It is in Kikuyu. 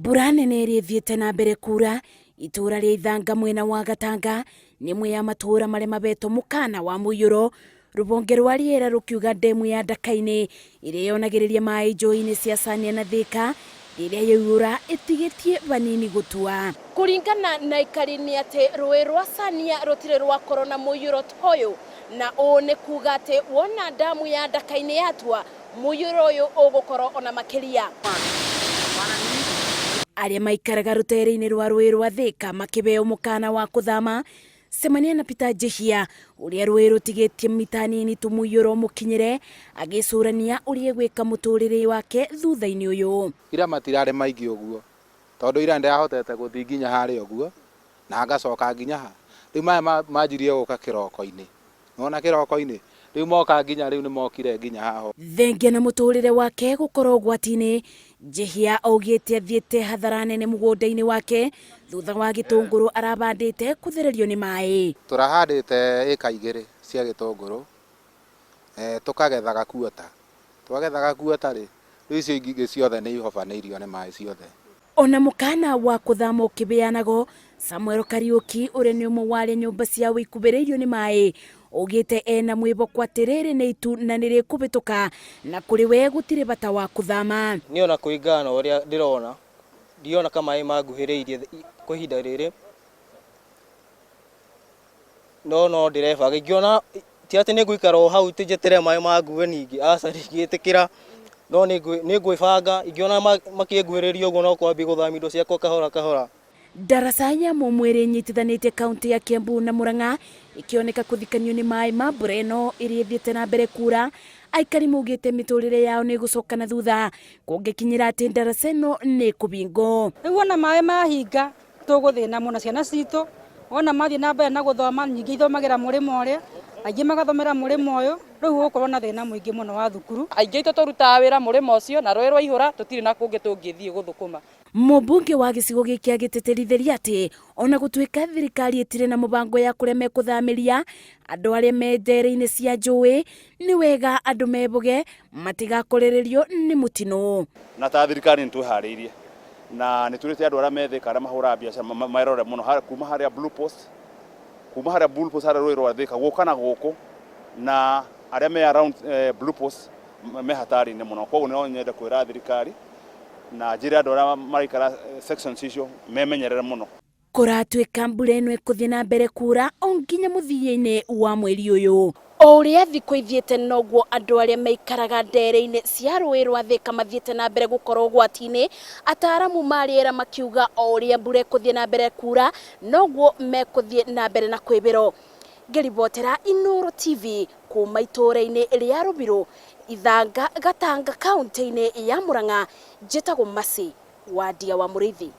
Mbura nene ĩrĩa ĩthiĩte na mbere kura itũũra rĩa Ithanga mwena wa Gatanga nĩ ĩmwe ya matũũra marĩa mabetwo mũkana wa mũiyũro. Rũhonge rwa rĩera rũkiuga ndemu ya Ndaka-inĩ ĩrĩa yonagĩrĩria maĩ njũĩ-inĩ cia Sania na Thika rĩrĩa yaiyũra ĩtigĩtie vanini gũtua. Kũringana na aikari nĩ atĩ rũĩ rwa Sania rũtirĩ rwakorwo na mũiyũro ta ũyũ, na ũũ nĩ kuga atĩ wona ndamu ya Ndaka-inĩ yatua, mũiyũro ũyũ ũgũkorwo ona makĩria. Arĩa maikaraga rũtere-inĩ rwa rũĩ rwa Thika makĩheo mũkana wa kũthama. Cemania na Peter Njihia ũrĩa rũĩ rũtigĩtie mita nini tu mũiyũro ũmũkinyĩre, agĩcũrania ũrĩa egwĩka mũtũrĩre wake thutha-inĩ ũyũ. Ira matirarĩ maingĩ ũguo, tondũ ira nĩndĩrahotete gũthiĩ nginya harĩa ũguo, na ngacoka nginya ha. Rĩu maĩ manjirie gũka kĩroko-inĩ. Nĩwona kĩroko-inĩ, rĩu moka nginya rĩu nĩmokire nginya haha. Thengia na mũtũrĩre wake gũkorwo ũgwati-inĩ, Njihia augĩte athiĩte hathara nene mũgũnda-inĩ wake thutha wa gĩtũngũrũ arabandĩte kũthererio nĩ maĩ. Tũrahandĩte ĩka igĩrĩ cia gĩtũngũrũ, tũkagetha gakuota. Twagetha gakuota rĩ, rĩu icio ingĩ ciothe nĩ ihobanĩirio nĩ maĩ ciothe. Ona mũkana wa kũthama ũkĩbeanago, Samuel Kariũki ũrĩa nĩ ũmwe wa arĩa nyũmba ciao ikubĩrĩirio nĩ maĩ augĩte ena mwĩhoko atĩ rĩrĩ nĩ itu na nĩ rĩkũhĩtũka na kũrĩ we gũtirĩ bata wa kũthama. Niĩ ona kũringana na ũrĩa ndĩrona, ndirona ka maĩ manguhĩrĩirie kwa ihinda rĩrĩ, no no ndĩrebanga ingĩona ti atĩ nĩ ngũikara o hau atĩ njeterere maĩ mangue ningĩ, aca ndingĩtĩkĩra, no nĩ ngwĩbanga ingĩona makĩnguhĩrĩria ũguo no kwambia gũthamia indo ciakwa kahora kahora. Ndaraca ya Mũmũ ĩrĩa ĩnyitithanĩtie kaunti ya Kiambu na Murang'a ĩkĩoneka kũthikanio nĩ maĩ ma mbura ĩno ĩrĩa ĩthiĩte na mbere kura. Aikari maugĩte mĩtũrĩre yao nĩ ĩgũcoka na thutha kũngĩkinyĩra atĩ ndaraca ĩno nĩ ĩkũbingwo. Rĩu ona maĩ mahinga tũgũthĩna mũno ciana citũ wona mathiĩ na mbere na gũthoma nyingĩ ithomagĩra mũrĩmo ũrĩa aingĩ magathomera mũrĩmo ũyũ rĩu gũgũkorwo na thĩna mũingĩ mũno wa thukuru. Aingĩ aitũ tũrutaga wĩra mũrĩmo ũcio na rũĩ rwaihũra tũtirĩ na kũngĩ tũngĩthiĩ gũthũkũma. Mũmbunge wa gĩcigo gĩkĩ agĩtĩtĩrithĩria atĩ ona gũtuĩka thirikari ĩtirĩ na mũbango ya kũrĩa mekũthamĩria andũ arĩa me ndere-inĩ cia njũĩ, nĩ wega andũ mebũge matigakorererio nĩ mũtino. Na ta thirikari nĩ twĩharĩirie na nĩ twĩrĩte andũ arĩa me Thika arĩa mahũraga biacara merore mũno kuma harĩa Blue Post, kuma harĩa Blue Post harĩa rũĩ rwa Thika gũka na gũkũ na arĩa me around Blue Post me hatari-inĩ mũno. Koguo no nyende kwĩra thirikari na njĩre andũ arĩa maraikara sections icio memenyerere mũno. Kũratuĩka mbura ĩno ĩkũthiĩ na mbere kura o nginya mũthia-inĩ wa mweri ũyũ. O ũrĩa thikũ ithiĩte noguo andũ arĩa maikaraga ndere-inĩ cia rũĩ rwa Thika mathiĩte na mbere gũkorwo ũgwati-inĩ, ataaramu ma rĩera makiuga o ũrĩa mbura ĩkũthiĩ na mbere kura noguo mekũthiĩ na mbere na kwĩbĩrwo. Ngĩribotera Inooro TV kuma itũũra-inĩ rĩa Rũbirũ, Ithanga, Gatanga, kaunti-inĩ ya Murang'a, njĩtagwo Mercy Wandia wa Mũrĩithi.